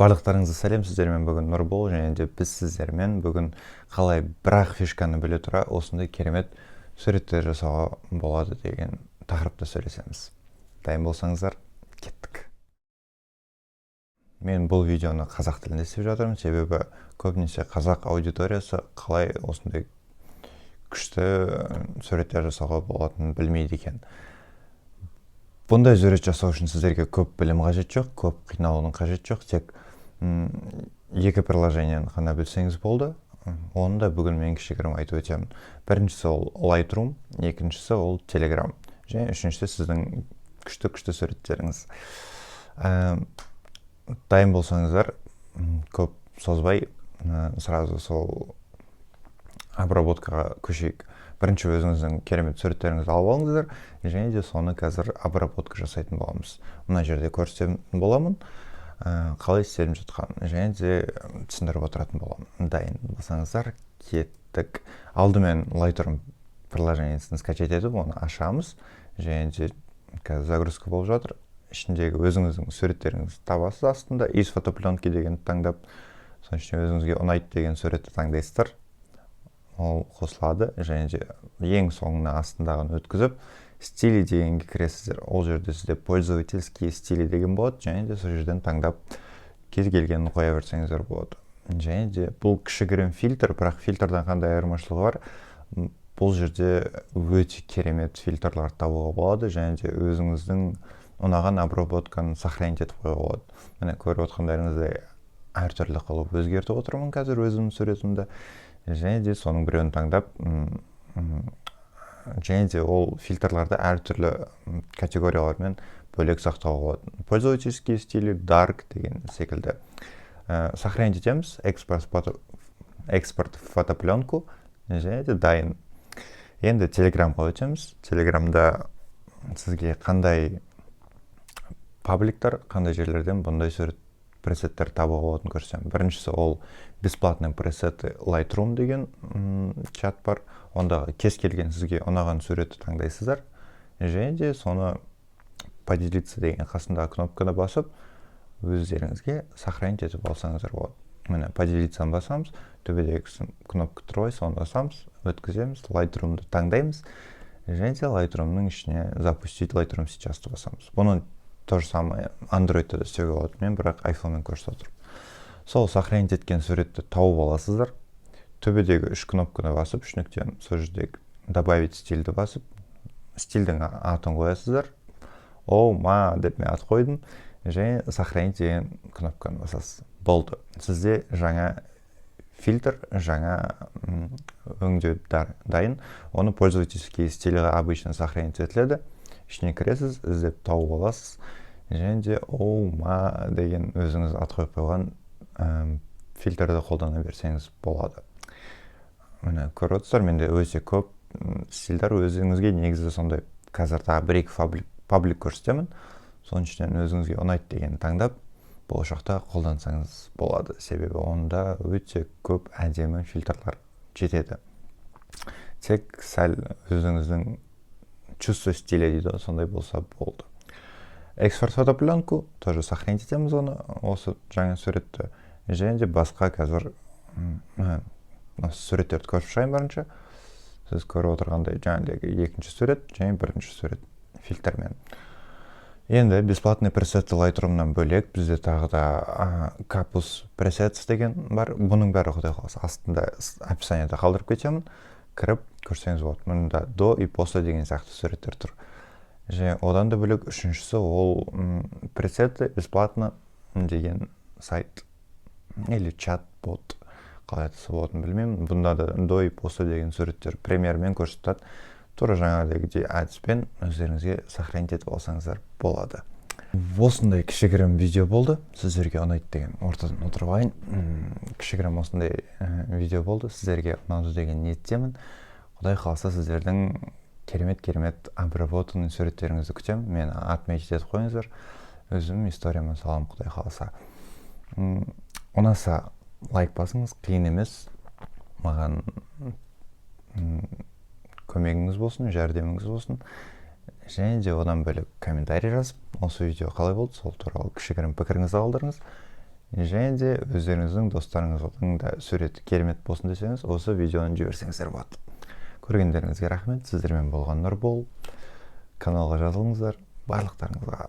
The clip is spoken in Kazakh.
Барлықтарыңызға сәлем! Сіздермен бүгін Нұрбол, және де біз сіздермен бүгін қалай бір-ақ фишканы біле тұра осындай керемет суреттер жасауға болады деген тақырыпта сөйлесеміз. Дайын болсаңыздар, кеттік! Мен бұл видеоны қазақ тілінде істеп жатырмын, себебі көбінесе қазақ аудиториясы қалай осындай күшті суреттер жасауға болатынын білмейді екен. Бұндай сурет жасау үшін сіздерге көп білім қажет жоқ, көп қиналудың қажеті жоқ, тек екі приложениені ғана білсеңіз болды. Оны да бүгін мен кішігірім айтып өтемін. Біріншісі ол Lightroom, екіншісі ол Telegram және үшіншісі сіздің күшті күшті суреттеріңіз. Дайын болсаңыздар, көп созбай, сразу сол обработкаға көшейік. Бірінші өзіңіздің керемет суреттеріңізді алып алыңыздар және де соны қазір обработка жасайтын боламыз. Мына жерде көрсететін боламын қалай істеліп жатқанын және де түсіндіріп отыратын боламын. Дайын болсаңыздар, кеттік! Алдымен Lightroom приложениесін скачать етіп, оны ашамыз және де қазір загрузка болып жатыр. Ішіндегі өзіңіздің суреттеріңізді табасыз. Астында «Из фотопленки» дегенді таңдап, соның ішінде өзіңізге ұнайды деген суретті таңдайсыздар. Ол қосылады және де ең соңына астындағыны өткізіп, «Стили» дегенге кіресіздер. Ол жерде сізде «Пользовательские стили» деген болады және де сол жерден таңдап, кез келгенін қоя берсеңіздер болады. Және де бұл кішігірім фильтр, бірақ фильтрдан қандай айырмашылығы бар? Бұл жерде өте керемет фильтрлар табуға болады және де өзіңіздің ұнаған обработканы сохранить етіп қоюға болады. Міне, көріп отырғандарыңыздай, әртүрлі қылып өзгертіп отырмын қазір өзімнің суретімді. Және де соның біреуін таңдап және де ол фильтрларды әртүрлі категориялармен бөлек сақтауға болады: пользовательские стили, dark деген секілді. Сохранить етеміз, экспорт фотопленку және де дайын. Енді Телеграмға өтеміз. Телеграмда сізге қандай пабликтар, қандай жерлерден бұндай сурет пресеттер табуға болатынын көрсетемін. Біріншісі ол «Бесплатный пресеты Lightroom» деген чат бар. Онда кез келген сізге ұнаған суретті таңдайсыздар және де соны «Поделиться» деген қасындағы кнопканы басып, өздеріңізге сохранить етіп алсаңыздар болады. Міне, «Поделиться» басамыз, төбедегі кнопка тұр ғой, соны басамыз, өткіземіз, Lightroom'ды таңдаймыз және де Lightroom'ның ішіне «Запустить Lightroom сейчас» басамыз. Бұны то же самое Андроидта да істеуге болады, мен бірақ айфонмен көрсетіп отырмын. Сол сохранить еткен суретті тауып аласыздар, төбедегі үш кнопканы басып, үш нүктені, сол жердегі «Добавить стильді» басып, стильдің атын қоясыздар. «О ма» деп мен ат қойдым және «Сохранить» деген кнопканы басасыз. Болды, сізде жаңа фильтр, жаңа өңдеу дайын. Оны пользовательский стильға обычно сохранить етіледі. Ішіне кіресіз, іздеп тауып аласыз және де «Оу ма» деген өзіңіз ат қойып қойған фильтрді қолдана берсеңіз болады. Міне, көріп отырсыздар, менде өте көп стильдер. Өзіңізге негізі сондай қазір тағы бір екі паблик көрсетемін, соның ішінен өзіңізге ұнайды дегенді таңдап, болашақта қолдансаңыз болады, себебі онда өте көп әдемі фильтрлар жетеді. Тек сәл өзіңіздің чувство стиля дейді ғой, сондай болса болды. Экспорт фотопленку, тоже сохранить етеміз оны, осы жаңа суретті. Және де басқа қазір осы суреттерді көріп шығайын бірінші. Сіз көріп отырғандай, жаңағыдегі екінші сурет және бірінші сурет фильтрмен. Енді бесплатный пресеты Lightroom-нан бөлек бізде тағы да Capus Presets деген бар. Бұның бәрі, құдай қаласа, астында описанияда қалдырып кетемін, кіріп көрсеңіз болады. Мұнда до и после деген сияқты суреттер тұр. Және одан да бөлек үшіншісі ол «Пресеты бесплатно» деген сайт или чат бот, қалай атаса болатынын білмеймін. Бұнда да до и после деген суреттер примермен көрсетеді. Тура жаңағыдегідей әдіспен өздеріңізге сохранить етіп алсаңыздар болады. Осындай кішігірім видео болды, сіздерге ұнайды деген ортадан отырып алайын. Кішігірім осындай видео болды, сіздерге ұнады деген ниеттемін. Құдай қаласа, сіздердің керемет керемет обработанный суреттеріңізді күтемін. Мені отметить етіп қойыңыздар, өзім историяма саламын, құдай қаласа. Ұнаса, лайк басыңыз, қиын емес, маған көмегіңіз болсын, жәрдеміңіз болсын. Және де одан бөлек комментарий жазып, осы видео қалай болды, сол туралы кішігірім пікіріңізді қалдырыңыз. Және де өздеріңіздің достарыңыздың да суреті керемет болсын десеңіз, осы видеоны жіберсеңіздер болады. Көргендеріңізге рахмет. Сіздермен болған Нұрбол. Каналға жазылыңыздар. Барлықтарыңызға